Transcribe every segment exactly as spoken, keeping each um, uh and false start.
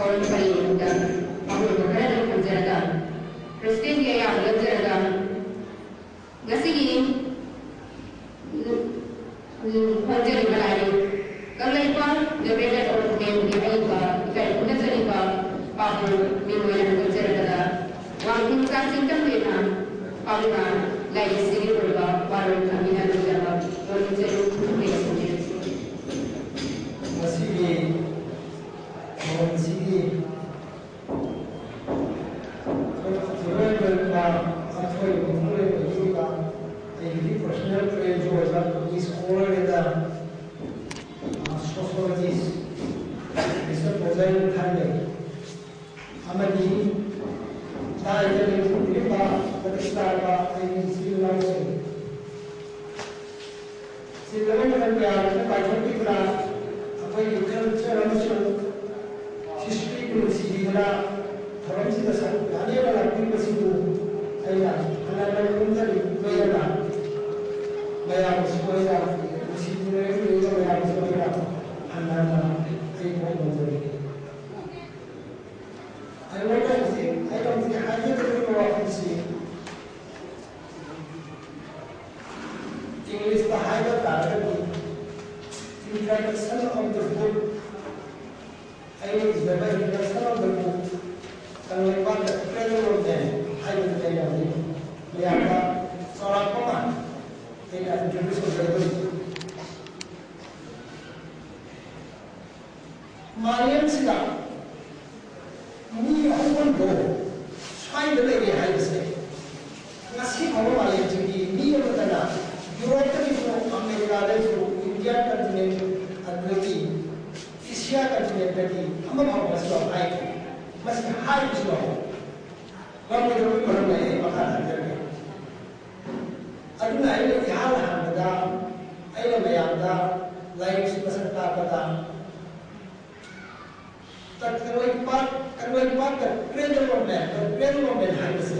ꯄꯔꯦꯡꯗ ꯑꯍꯣꯡꯕ ꯈꯔꯗꯪ ꯊꯝꯖꯔꯒ ꯄ꯭ꯔꯦꯁꯤꯗꯦꯟꯒꯤ ꯑꯌꯥꯕ ꯂꯧꯖꯔꯒ ꯉꯁꯤꯒꯤ ꯎꯝ, ꯐꯣꯡꯖꯔꯤꯕ ꯂꯥꯏꯔꯤꯛ ꯀꯪꯂꯩꯄꯥꯛ The Great Old Manꯒꯤ ꯑꯏꯕ ꯏꯀꯥꯏ ꯈꯨꯝꯅꯖꯔꯤꯕ ꯄꯥꯕꯨꯡ ꯃꯤꯡ ꯑꯣꯏꯅ ꯍꯟꯗꯣꯛꯆꯔꯛꯄꯗ ꯋꯥꯡꯈꯨꯜ ꯀꯛꯆꯤꯡ ꯇꯝꯂꯦꯅ ꯄꯥꯕꯨꯡꯅ ꯂꯥꯏꯔꯤꯛꯁꯤꯒꯤ ꯑꯣꯏꯕ ꯋꯥꯔꯣꯜ ꯊꯝꯕꯤꯅꯕꯒꯤꯗꯃꯛ ꯅꯣꯡꯃꯤꯟꯆꯔꯨ ꯈꯨꯔꯨꯝꯖꯔꯤ꯫ ꯃꯁꯤꯒꯤ ꯊꯧꯔꯝꯁꯤꯒꯤ ꯃꯔꯨꯑꯣꯏꯕ ꯑꯊꯣꯏꯕ ꯃꯄꯨꯡ ꯑꯣꯏꯕ ꯑꯩꯒꯤꯗꯤ personal friend ꯑꯣꯏꯕ ꯃꯤꯁ ꯑꯣꯜꯋꯦꯗ sociologist Mister ꯄꯣꯖꯥꯏ ꯊꯥꯏꯂꯩ ꯑꯃꯗꯤ ꯗꯥꯏꯗ ꯂꯩꯕꯤꯔꯤꯕ ꯃꯇꯤꯛ ꯆꯥꯔꯕ ꯑꯩꯒꯤ ꯏꯆꯤꯜ ꯏꯅꯥꯎꯁꯤꯡ, ꯁꯤ ꯂꯣꯏꯅꯃꯛ ꯃꯌꯥꯝꯁꯤꯅ ꯄꯥꯏꯊꯣꯛꯄꯤꯗꯨꯅ ꯑꯩꯈꯣꯏꯒꯤ culture ꯑꯃꯁꯨꯡ historyꯕꯨ ꯅꯨꯡꯁꯤꯕꯤꯗꯨꯅ ꯊꯧꯔꯝꯁꯤꯗ ꯁꯔꯨꯛ ꯌꯥꯅꯦꯅ ꯂꯥꯛꯄꯤꯕꯁꯤꯕꯨ ꯑꯩꯅ ꯍꯟꯅ ꯍꯟꯅ ꯈꯨꯔꯨꯝꯖꯔꯤ꯫ ꯂꯣꯏꯅꯅ ꯃꯌꯥꯝꯕꯨꯁꯨ ꯑꯩꯅ ꯅꯨꯡꯁꯤꯕꯤꯔꯦ, ꯃꯌꯥꯝꯕꯨꯁꯨ ꯑꯩꯅ ꯍꯟꯅ ꯍꯟꯅ ꯑꯩ ꯐꯣꯡꯗꯣꯛꯆꯔꯤ꯫ ꯑꯩꯉꯣꯟꯗ ꯍꯧꯖꯤꯛ ꯑꯩꯅ ꯍꯧꯖꯤꯛ ꯍꯥꯏꯖꯒꯗꯧꯔꯤꯕ ꯋꯥꯐꯝꯁꯤ ꯏꯪꯂꯤꯁꯇ ꯍꯥꯏꯕ ꯇꯥꯔꯒꯗꯤ introduction of the book, ꯑꯩꯅ ꯏꯖꯕ introduction of the book, ꯀꯪꯂꯩꯄꯥꯛꯇ Cradle of Man ꯍꯥꯏꯕꯗꯨ ꯑꯩꯅ ꯍꯧꯖꯤꯛ ꯃꯌꯥꯝꯗ ꯆꯥꯎꯔꯥꯛꯄ ꯑꯃ ꯑꯩꯅ introduce ꯇꯧꯖꯒꯗꯧꯔꯤ꯫ ꯃꯥꯂꯦꯝꯁꯤꯗ ꯃꯤ ꯑꯍꯨꯝꯗꯣ ꯁ꯭ꯋꯥꯏꯗ ꯂꯩꯔꯦ ꯍꯥꯏꯕꯁꯦ ꯉꯁꯤ ꯐꯥꯎꯕ ꯃꯥꯂꯦꯝꯁꯤꯒꯤ ꯃꯤ ꯑꯃꯠꯇꯅ ꯌꯨꯔꯣꯞꯇꯒꯤꯁꯨ, ꯑꯃꯦꯔꯤꯀꯥꯗꯒꯤꯁꯨ, Indian continent, ꯑꯗꯨꯗꯒꯤ Asia continentꯇꯒꯤ ꯑꯃ ꯐꯥꯎꯕ ꯉꯁꯤ ꯐꯥꯎ ꯍꯥꯏꯗ꯭ꯔꯤ꯫ ꯃꯁꯤ ꯍꯥꯏꯕꯁꯨ ꯉꯝꯃꯣꯏꯗꯕꯒꯤ ꯃꯔꯝ ꯂꯩ꯫ ꯑꯩ ꯃꯈꯥ ꯇꯥꯛꯆꯔꯒꯦ꯫ ꯑꯗꯨꯅ ꯑꯩꯅ ꯏꯍꯥꯟ ꯍꯥꯟꯕꯗ ꯑꯩꯅ ꯃꯌꯥꯝꯗ ꯂꯥꯏꯔꯤꯛꯁꯤ ꯃꯁꯛ ꯇꯥꯛꯄꯗ Kangleipak, ꯀꯪꯂꯩꯄꯥꯛꯇ Cradle of Man, The Cradle of Man ꯍꯥꯏꯕꯁꯦ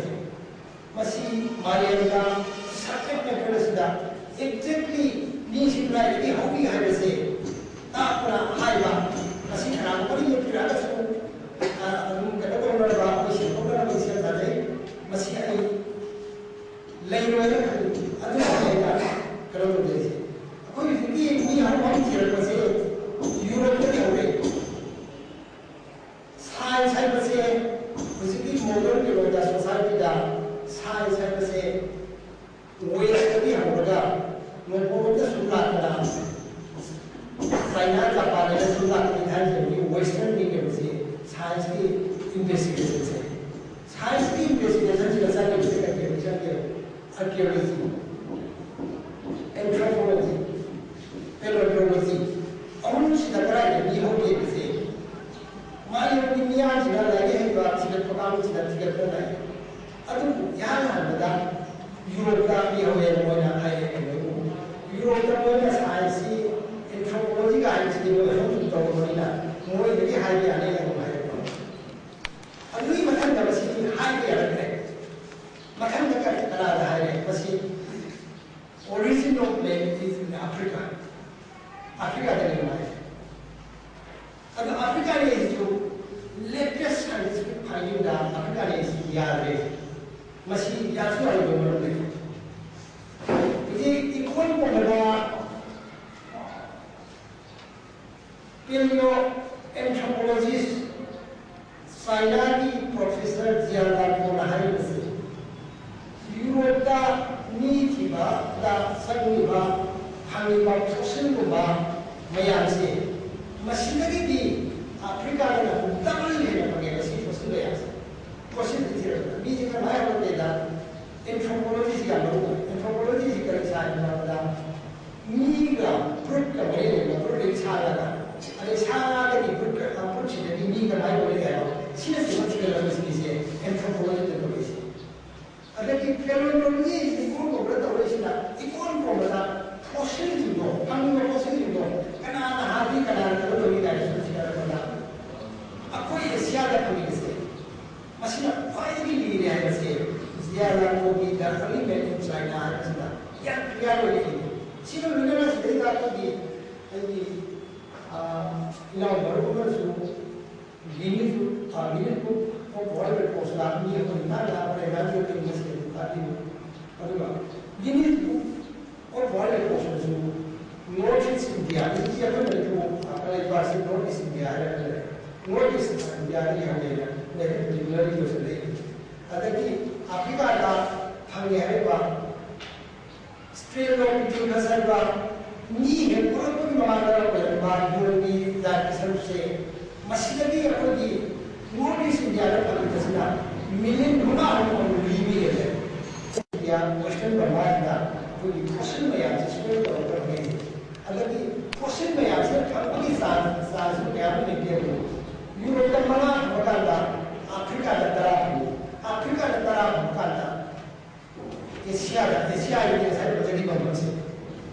ꯃꯁꯤ ꯃꯥꯂꯦꯝꯗ subject matter ꯑꯁꯤꯗ exactly ꯃꯤꯁꯤ ꯀꯗꯥꯏꯗꯒꯤ ꯍꯧꯏ ꯍꯥꯏꯕꯁꯦ ꯇꯥꯛꯄꯅ ꯍꯥꯏꯕ ꯃꯁꯤ ꯀꯅꯥꯒꯨꯝꯕꯅ ꯌꯦꯡꯕꯤꯔꯛꯑꯒꯁꯨ ꯂꯥꯛꯄꯅꯤ ꯍꯥꯏꯔꯤꯁꯦ ꯋꯦꯁꯇꯔꯟꯒꯤ ꯀꯩꯅꯣꯁꯦ, ꯁꯥꯏꯟꯁꯀꯤ ꯏꯟꯚꯦꯁꯇꯤꯒꯦꯁꯟꯁꯦ꯫ ꯁꯥꯏꯟꯁꯀꯤ ꯏꯟꯚꯦꯁꯇꯤꯒꯦꯁꯟꯁꯤꯗ ꯆꯪꯉꯤꯕꯁꯦ ꯀꯩ ꯀꯩꯅꯣ ꯆꯪꯒꯦ? ꯑꯥꯔꯀꯤꯑꯣꯂꯣꯖꯤ, ꯑꯦꯟꯊ꯭ꯔꯣꯄꯣꯂꯣꯖꯤ, ꯄꯦꯂꯣꯟꯊ꯭ꯔꯣꯄꯣꯂꯣꯖꯤ, ꯑꯍꯨꯝꯁꯤꯗ ꯀꯗꯥꯏꯗ ꯃꯤ ꯍꯧꯒꯦꯕꯁꯦ ꯃꯥꯂꯦꯝꯒꯤ ꯃꯤꯌꯥꯝꯁꯤꯅ ꯂꯥꯏꯔꯤꯛ ꯍꯩꯕ ꯊꯤꯒꯠꯄ ꯀꯥꯡꯕꯨꯁꯤꯅ ꯊꯤꯒꯠꯄ ꯂꯥꯏꯔꯤꯛ꯫ ꯑꯗꯨꯕꯨ ꯏꯍꯥꯟ ꯍꯥꯟꯕꯗ ꯌꯨꯔꯣꯞꯇ ꯃꯤ ꯍꯧꯋꯦꯅ ꯃꯣꯏꯅ ꯍꯥꯏꯌꯦ꯫ ꯀꯩꯅꯣꯕꯨ ꯌꯨꯔꯣꯞꯇ ꯃꯣꯏꯅ ꯁꯥꯏꯟꯁꯁꯤ, ꯑꯦꯟꯊ꯭ꯔꯣꯄꯣꯂꯣꯖꯤꯒ ꯍꯥꯏꯕꯁꯤꯗꯤ ꯃꯣꯏ ꯑꯗꯨꯝ ꯇꯧꯔꯕꯅꯤꯅ ꯃꯣꯏꯗꯒꯤ ꯍꯥꯏꯕ ꯌꯥꯅꯤ ꯑꯗꯨꯝ ꯍꯥꯏꯔꯛꯄ꯫ ꯑꯗꯨꯒꯤ ꯃꯊꯪꯗ ꯃꯁꯤꯗꯤ ꯍꯥꯏꯕ ꯌꯥꯔꯛꯇ꯭ꯔꯦ꯫ ꯃꯊꯪꯗ ꯀꯔꯤ ꯀꯅꯥꯗ ꯍꯥꯏꯔꯦ? ꯃꯁꯤ origin of man is in Africa꯫ ꯑꯐ꯭ꯔꯤꯀꯥꯗꯅꯦꯕ ꯍꯥꯏꯁꯦ꯫ ꯑꯗꯣ ꯑꯐ꯭ꯔꯤꯀꯥꯒꯤꯁꯨ latest scientific findingꯗ ꯑꯐ꯭ꯔꯤꯀꯥꯒꯤꯁꯨ ꯌꯥꯗ꯭ꯔꯦ꯫ ꯃꯁꯤ ꯌꯥꯁꯨ ꯌꯥꯔꯣꯏꯗꯧꯕ ꯃꯔꯝ ꯂꯩ꯫ ꯍꯧꯖꯤꯛ ꯏꯀꯣꯟ ꯀꯣꯟꯅꯕ paleo anthropologist ꯆꯥꯏꯅꯥꯒꯤ professor ꯖꯤꯌꯥ ꯂꯥꯟꯀꯣꯅ ꯍꯥꯏꯔꯤꯕꯁꯤ ꯌꯨꯔꯣꯞꯇ ꯃꯤ ꯊꯤꯕꯗ ꯆꯪꯂꯤꯕ ꯐꯪꯂꯤꯕ fossilꯒꯨꯝꯕ ꯃꯌꯥꯝꯁꯦ ꯃꯁꯤꯗꯒꯤꯗꯤ ꯑꯐ꯭ꯔꯤꯀꯥꯗꯅ double ꯍꯦꯟꯅ ꯐꯪꯉꯦꯕ ꯁꯤ fossil ꯃꯌꯥꯝꯁꯦ꯫ Fossilꯁꯦ ꯊꯤꯔꯛꯄꯗ ꯃꯤꯁꯦ ꯀꯃꯥꯏꯅ ꯍꯧꯔꯛꯀꯦꯗ anthropologyꯁꯤ ꯌꯥꯝ ꯃꯔꯨ ꯑꯣꯏ꯫ Anthropologyꯁꯤ ꯀꯔꯤ ꯁꯥꯏꯅꯣ ꯍꯥꯏꯕꯗ ꯃꯤꯒ ꯕ꯭ꯔꯨꯠꯀ ꯃꯔꯤ ꯂꯩꯅꯕ ꯕ꯭ꯔꯨꯠ ꯁꯥꯔꯒ ꯑꯗꯩ ꯁꯥ ꯉꯥꯗꯒꯤ ꯕ꯭ꯔꯨꯠꯀ ꯕ꯭ꯔꯨꯠꯁꯤꯗꯒꯤ ꯃꯤ ꯀꯃꯥꯏꯅ ꯑꯣꯏꯔꯛꯏ ꯍꯥꯏꯕ ꯁꯤꯅꯆꯤꯡꯕ ꯊꯤꯒꯠꯂꯛꯄꯁꯤꯡꯁꯦ ꯑꯦꯟꯊ꯭ꯔꯣꯄꯣꯂꯣꯖꯤꯗ ꯇꯧꯔꯛꯏꯁꯦ꯫ ꯑꯗꯒꯤ ꯄꯦꯂꯣꯟꯊ꯭ꯔꯣꯄꯣꯂꯣꯖꯤ ꯏꯀꯣꯟ ꯀꯣꯟꯅ ꯇꯧꯔꯛꯏꯁꯤꯅ ꯏꯀꯣꯟ ꯀꯣꯟꯕꯗ ꯐꯣꯁꯤꯜꯁꯤꯡꯗꯣ ꯐꯪꯉꯤꯕ ꯐꯣꯁꯤꯜꯁꯤꯡꯗꯣ ꯀꯅꯥꯅ ꯍꯥꯟꯅꯤ ꯀꯅꯥꯅ ꯀꯩꯅꯣ ꯇꯧꯔꯤ ꯀꯥꯏꯅ ꯁꯨꯝ ꯊꯤꯒꯠꯂꯛꯄꯗ ꯑꯩꯈꯣꯏ ꯑꯦꯁꯤꯌꯥꯗ ꯐꯪꯉꯤꯕꯁꯦ ꯃꯁꯤꯅ ꯈ꯭ꯋꯥꯏꯗꯒꯤ ꯂꯤꯔꯦ ꯍꯥꯏꯕꯁꯦ ꯖꯤꯌꯥ ꯂꯥꯡꯒꯣꯒꯤ ꯗ ꯑꯔꯂꯤ ꯃꯦꯟ ꯏꯟ ꯆꯥꯏꯅꯥ ꯍꯥꯏꯕꯁꯤꯗ ꯌꯥꯝ ꯀ꯭ꯂꯤꯌꯥꯔ ꯑꯣꯏꯅ ꯏꯔꯤ꯫ ꯁꯤꯒ ꯂꯣꯏꯅꯅ ꯁꯤꯗꯩꯗ ꯑꯩꯈꯣꯏꯒꯤ ꯑꯩꯒꯤ ꯏꯅꯥꯎ ꯃꯔꯨꯞ ꯑꯃꯅꯁꯨ Guinness book Guinness book of world ꯔꯦꯀꯣꯔꯠꯁꯇ ꯃꯤ ꯑꯩꯈꯣꯏ ꯉꯥ ꯉꯥ ꯂꯩꯉꯥꯛꯀꯤ ꯑꯣꯏꯅ ꯃꯁꯤ ꯇꯥꯛꯄꯤꯕ꯫ ꯑꯗꯨꯒ ꯒꯤꯅꯤꯁ ꯕꯨꯛ ꯑꯣꯐ ꯋꯥꯔꯜ ꯔꯦꯀꯣꯔꯠꯁꯇꯁꯨ ꯅꯣꯔꯠ ꯏꯁ ꯏꯟꯗꯤꯌꯥ ꯍꯧꯖꯤꯛꯇꯤ ꯑꯩꯈꯣꯏ ꯃꯅꯤꯄꯨꯔ ꯂꯩꯕꯥꯛꯁꯤ ꯅꯣꯔꯠ ꯏꯁ ꯏꯟꯗꯤꯌꯥ ꯍꯥꯏꯔꯒ ꯂꯩꯔꯦ꯫ ꯅꯣꯔꯠ ꯏꯁ ꯏꯟꯗꯤꯌꯥꯗꯒꯤ ꯍꯧꯅꯩꯅ ꯂꯩꯔꯦ ꯔꯤꯒꯨꯂꯔꯂꯤ ꯂꯣꯏꯁꯤꯜꯂꯛꯏ꯫ ꯑꯗꯒꯤ ꯑꯐ꯭ꯔꯤꯀꯥꯗ ꯐꯪꯉꯦ ꯍꯥꯏꯔꯤꯕ ꯁ꯭ꯇ꯭ꯔꯦꯟꯗꯣꯄꯤꯊꯦꯀꯁ ꯍꯥꯏꯕ ꯃꯤ ꯍꯦꯛ ꯄꯣꯛꯂꯛꯄꯒꯤ ꯃꯃꯥꯡꯗ ꯑꯣꯏꯔꯝꯕ ꯌꯣꯡꯒꯤ ꯖꯥꯠꯀꯤ ꯁꯔꯨꯛꯁꯦ ꯃꯁꯤꯗꯒꯤ ꯑꯩꯈꯣꯏꯒꯤ North East India ꯗ ꯐꯪꯉꯤꯕꯁꯤꯅ million ꯃꯉꯥ ꯍꯦꯟꯅ ꯂꯤꯕ ꯍꯦꯜꯂꯦ꯫ India, Western Burma ꯁꯤꯗ ꯑꯩꯈꯣꯏꯒꯤ fossil ꯃꯌꯥꯝꯁꯦ store ꯇꯧꯔꯒ ꯂꯩ꯫ ꯑꯗꯒꯤ fossil ꯃꯌꯥꯝꯁꯤꯅ ꯐꯪꯕꯒꯤ chance, chance ꯁꯨ ꯃꯌꯥꯝ ꯑꯃ ꯂꯩꯇꯦ꯫ ꯌꯨꯔꯣꯞꯇ ꯃꯉꯥ ꯐꯪꯉꯀꯥꯟꯗ, ꯑꯐ꯭ꯔꯤꯀꯥꯗ ꯇꯔꯥ ꯐꯪꯉꯤ꯫ ꯑꯐ꯭ꯔꯤꯀꯥꯗ ꯇꯔꯥ ꯐꯪꯕ ꯀꯥꯟꯗ, ꯑꯦꯁꯤꯌꯥꯗ, ꯑꯦꯁꯤꯌꯥꯒꯤ ꯉꯁꯥꯏ ꯐꯖꯈꯤꯕ ꯃꯐꯝꯁꯦ,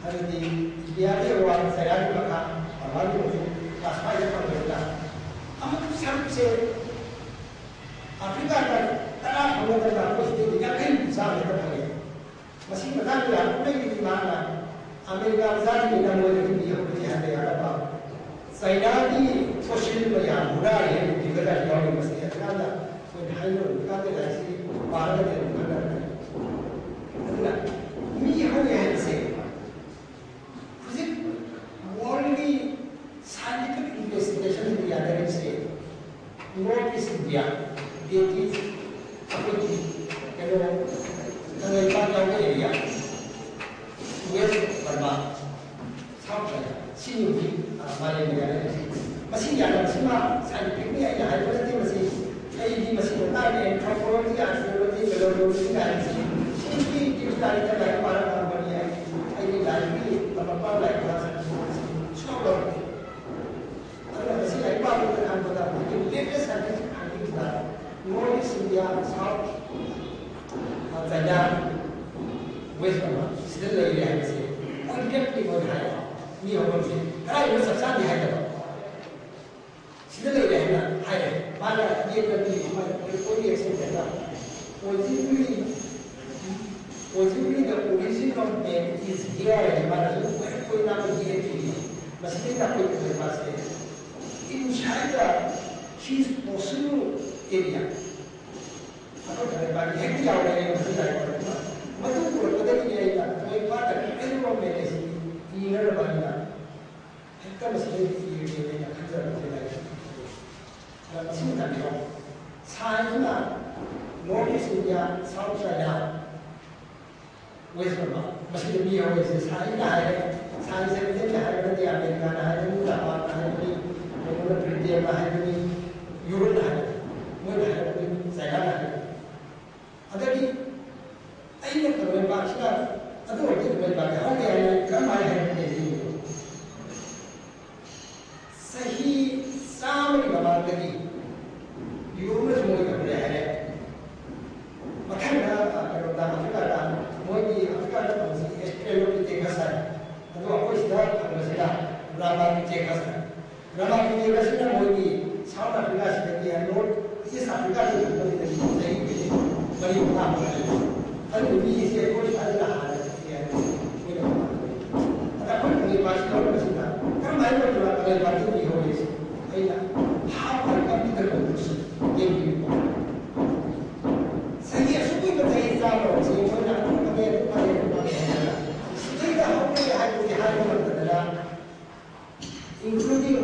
ꯍꯥꯏꯕꯗꯤ ꯏꯟꯗꯤꯌꯥꯒꯤ ꯑꯋꯥꯡ, ꯆꯩꯔꯥꯒꯤ ꯃꯈꯥ, ꯕꯔꯃꯥꯒꯤ ꯃꯊꯛ, ꯁ꯭ꯋꯥꯏꯗ ꯐꯪꯕꯁꯤꯅ ꯑꯃꯨꯛ ꯁꯔꯨꯛꯁꯦ ꯑꯐ꯭ꯔꯤꯀꯥꯗ ꯇꯔꯥ ꯐꯪꯒꯗꯕꯗ ꯑꯩꯈꯣꯏ ꯁꯤꯗꯩꯗ ꯌꯥꯡꯈꯩ ꯍꯨꯝꯐꯨ ꯆꯥꯝꯃ ꯍꯦꯛꯇ ꯐꯪꯉꯦ꯫ ꯃꯁꯤꯒꯤ ꯃꯇꯥꯡꯗ ꯌꯥꯝ ꯀꯨꯞꯅ ꯏꯕ ꯃꯍꯥꯛꯅ ꯑꯃꯦꯔꯤꯀꯥ ꯃꯆꯥꯁꯤꯡꯅ ꯃꯣꯏꯗ ꯍꯤꯟꯗꯤ ꯍꯧꯕꯁꯤ ꯍꯥꯏꯕ ꯌꯥꯗꯕ꯫ ꯆꯩꯅꯥꯒꯤ fossil ꯃꯌꯥꯝ ꯍꯨꯔꯥꯜꯂꯤ ꯍꯥꯏꯅ ꯊꯤꯒꯠꯂꯒ ꯌꯥꯎꯔꯤ꯫ ꯃꯁꯤ ꯑꯗꯨꯀꯥꯟꯗ ꯑꯩꯈꯣꯏꯅ ꯍꯥꯏꯅꯔꯨꯕ ꯀꯥꯟꯗ ꯂꯥꯏꯔꯤꯛꯁꯤ ꯄꯥꯔꯒꯗꯤ ꯑꯗꯨꯝ ꯈꯪꯅꯔꯛꯀꯅꯤ꯫ ꯑꯗꯨꯅ ꯃꯤ ꯍꯧꯋꯦ ꯍꯥꯏꯕꯁꯦ ꯍꯧꯖꯤꯛ world ꯒꯤ scientific investigation the ꯌꯥꯅꯔꯤꯕꯁꯦ North East India, that is ꯑꯩꯈꯣꯏꯒꯤ ꯀꯩꯅꯣ, ꯀꯪꯂꯩꯄꯥꯛ ꯌꯥꯎꯕ area, West Burma, South China, ꯁꯤꯅꯤ ꯍꯧꯖꯤꯛ, ꯑ, ꯃꯥꯂꯦꯝꯒꯤ ꯌꯥꯅꯔꯤꯕꯁꯦ꯫ ꯃꯁꯤ ꯌꯥꯅꯕꯁꯤꯃ scientific ꯅꯤ ꯑꯩꯅ ꯍꯥꯏꯕ ꯅꯠꯇꯦ꯫ ꯃꯁꯤ ꯑꯩꯗꯤ ꯃꯁꯤ ꯃꯇꯥꯡꯗ anthropology, archaeology, methodology ꯀꯥꯏꯅ ꯁꯤ ꯁꯤꯒꯤ ꯗꯤꯛꯁꯅꯥꯔꯤꯗ ꯂꯥꯏꯔꯤꯛ ꯄꯥꯔ ꯐꯪꯕꯅꯤ꯫ ꯑꯩ ꯑꯩꯒꯤ ꯂꯥꯏꯔꯤꯛꯀꯤ ꯇꯝꯃꯛꯄ ꯂꯥꯏꯔꯤꯛ ꯀ꯭ꯂꯥꯁ ꯁꯨꯡꯂꯧ ꯂꯧꯔꯛꯇꯦ꯫ ꯑꯗꯨꯅ ꯃꯁꯤ ꯂꯥꯏꯔꯤꯛ ꯄꯥꯕꯗ ꯈꯪꯕꯗ ꯍꯧꯖꯤꯛꯀꯤ latest scientific findings ꯗ North East India, South China, West Burma ꯁꯤꯗ ꯂꯩꯔꯦ ꯍꯥꯏꯕꯁꯦ ꯀꯣꯟꯀ꯭ꯔꯤꯠꯂꯤ ꯃꯣꯏꯅ ꯍꯥꯏ꯫ ꯃꯤ ꯍꯧꯔꯝꯁꯦ ꯀꯗꯥꯏꯗꯅꯣ ꯆꯞ ꯆꯥꯗꯦ ꯍꯥꯏꯗꯕ꯫ ꯁꯤꯗ ꯂꯩꯔꯦ ꯍꯥꯏꯅ ꯍꯥꯏꯔꯦ꯫ ꯃꯥꯅ ꯌꯦꯛꯄ ꯃꯤ ꯑꯃ ꯑꯩꯈꯣꯏ ꯀꯣꯏ ꯌꯦꯛꯁꯤꯟꯗꯦꯗ꯫ Possibly, possibly the origin of man is here ꯍꯥꯏꯅ ꯃꯥꯅ ꯑꯗꯨꯝ ꯀꯣꯏ ꯀꯣꯏ ꯂꯥꯡꯕ ꯌꯦꯛꯈꯤꯕꯅꯤ꯫ ꯃꯁꯤꯗꯩꯗ ꯑꯩꯈꯣꯏ ꯈꯪꯉꯦ ꯃꯥꯁꯦ inside the his personal area꯫ ꯑꯩꯈꯣꯏ ꯈꯪꯉꯦ ꯃꯥꯒꯤ ꯍꯦꯛꯇ ꯌꯥꯎꯔꯦ ꯃꯁꯤ ꯂꯥꯏꯔꯤꯛ ꯄꯥꯕꯗ꯫ ꯃꯗꯨ ꯎꯔꯛꯄꯗꯒꯤꯗꯤ ꯑꯩꯅ ꯃꯣꯏ ꯄꯥꯠꯇ ꯀꯔꯤꯒꯨꯝꯕ ꯃꯦꯂꯦꯁꯤ ꯏꯅꯔꯕ ꯑꯩꯅ ꯍꯦꯛꯇ ꯃꯁꯤꯗꯩꯗꯤ ꯏꯔꯒꯦꯅ ꯈꯟꯖꯔꯛꯄꯁꯦ ꯂꯥꯏꯔꯤꯛꯁꯤ꯫ ꯑꯗ ꯃꯁꯤ ꯃꯇꯝꯗ science ꯅ North East India, South China, West Burma, ꯃꯁꯤꯗ ꯃꯤ ꯍꯧꯔꯤꯁꯦ science ꯅ ꯍꯥꯏꯔꯦ꯫ Science ꯍꯥꯏꯕꯗꯤ ꯑꯩꯅ ꯍꯥꯏꯕ ꯅꯠꯇꯦ, ꯑꯃꯦꯔꯤꯀꯥꯅ ꯍꯥꯏꯔꯦ꯫ ꯔꯥꯃꯥ ꯄꯤꯇꯦꯀꯁꯅ꯫ ꯔꯥꯃꯥ ꯄꯤꯇꯦꯀꯁꯤꯅ ꯃꯣꯏꯒꯤ ꯁꯥꯎꯠ ꯑꯐ꯭ꯔꯤꯀꯥꯁꯤꯗꯒꯤ ꯅꯣꯔꯠ ꯏꯁ ꯑꯐ꯭ꯔꯤꯀꯥꯗꯒꯤ ꯄꯨꯈꯠꯂꯛꯄꯗꯒꯤ ꯆꯍꯤ ꯃꯔꯤ ꯃꯉꯥ ꯍꯧꯔꯛꯑꯦ꯫ ꯑꯗꯨꯒꯤ ꯃꯤꯁꯦ ꯑꯩꯈꯣꯏ ꯁ꯭ꯋꯥꯏꯗ ꯍꯥꯟꯅ ꯆꯠꯈꯤ ꯍꯥꯏꯅ ꯃꯣꯏꯅ ꯄꯥꯝꯅꯩ꯫ ꯑꯗ ꯑꯩꯈꯣꯏ ꯀꯪꯂꯩꯄꯥꯛꯁꯤ ꯂꯧꯔꯛꯄꯁꯤꯗ ꯀꯔꯝꯍꯥꯏꯅ ꯇꯧꯗꯅ ꯀꯪꯂꯩꯄꯥꯛꯇ ꯂꯩꯍꯧꯔꯤꯁꯦ? ꯑꯩꯅ ꯍꯥꯞ ꯀꯝꯄ꯭ꯌꯨꯇꯔ ꯀꯣꯔꯁ ꯌꯦꯡꯕꯤꯌꯨꯀꯣ꯫ ꯆꯍꯤ ꯑꯁꯨꯛ ꯀꯨꯏꯕ ꯆꯍꯤ ꯆꯥꯝꯃꯔꯣꯝꯁꯤ ꯃꯣꯏꯅ ꯑꯗꯨ ꯐꯪꯉꯦ, ꯑꯗꯨ ꯐꯪꯉꯦ, ꯑꯗꯨ ꯐꯪꯉꯦ ꯍꯥꯏꯔꯒ ꯁꯤꯗꯩꯗ ꯍꯧꯔꯦ ꯍꯥꯏꯕꯗꯤ ꯍꯥꯏꯕ ꯉꯝꯗꯗꯅ including